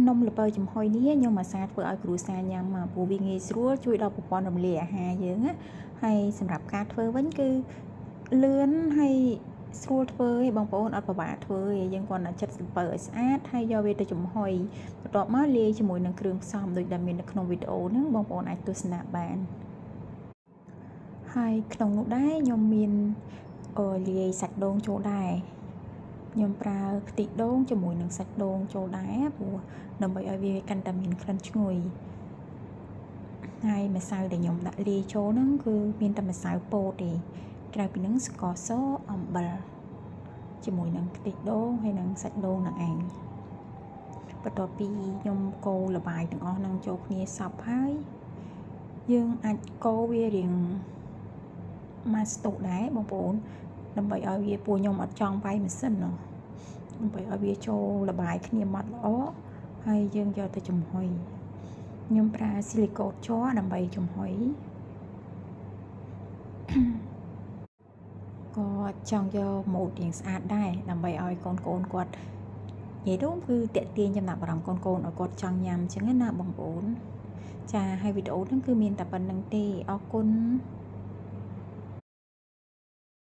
នំល្ពៅចំហុយនេះខ្ញុំអាសាធ្វើឲ្យគ្រួសារញ៉ាំ ព្រោះវាងាយស្រួល ជួយដល់ប្រព័ន្ធរំលាយអាហារយើងណា។ ហើយសម្រាប់ការធ្វើវិញគឺលឿនហើយស្រួលធ្វើឯងបងប្អូន អត់ពិបាកធ្វើទេ។ យើងគ្រាន់តែចិតល្ពៅឲ្យស្អាត ហើយយកវាទៅចំហុយ បន្ទាប់មកលាយជាមួយនឹងគ្រឿងផ្សំដូចដែលមាននៅក្នុងវីដេអូហ្នឹង បងប្អូនអាចទស្សនាបាន។ ហើយក្នុងនោះដែរខ្ញុំមានលាយសាច់ដូងចូលដែរ ខ្ញុំប្រើខ្ទិះដូងជាមួយនឹងសាច់ដូងចូលដែរ ព្រោះដើម្បីឲ្យវាកាន់តែមានក្លិនឈ្ងុយ។ ហើយម្សៅដែលខ្ញុំដាក់លាយចូលហ្នឹងគឺមានតែម្សៅពោតទេ ក្រៅពីហ្នឹងស្ករស អំបិល ជាមួយនឹងខ្ទិះដូងហើយនិងសាច់ដូងនឹងឯង។ បន្ទាប់ពីខ្ញុំកូរល្បាយទាំងអស់ហ្នឹងចូលគ្នាសព្វហើយ យើងអាចកូរវារៀងមួយស្ទុះដែរបងប្អូន ដើម្បីឲ្យវា ពួកខ្ញុំអត់ចង់វាយម៉ាស៊ីន ដើម្បីឲ្យវាចូលល្បាយគ្នាម៉ត់ល្អ ហើយយើងយកទៅចំហុយ។ ខ្ញុំប្រើស៊ីលីកូតជ័រដើម្បីចំហុយ ក៏ចង់យកម៉ូដរៀងស្អាតដែរ ដើម្បីឲ្យកូនកូនគាត់ និយាយរួមគឺតាក់ទាញចំណាប់អារម្មណ៍កូនកូនឲ្យគាត់ចង់ញ៉ាំអញ្ចឹងណាបងប្អូន។ ចា ហើយវីដេអូហ្នឹងគឺមានតែប៉ុណ្្នឹងទេ អរគុណ។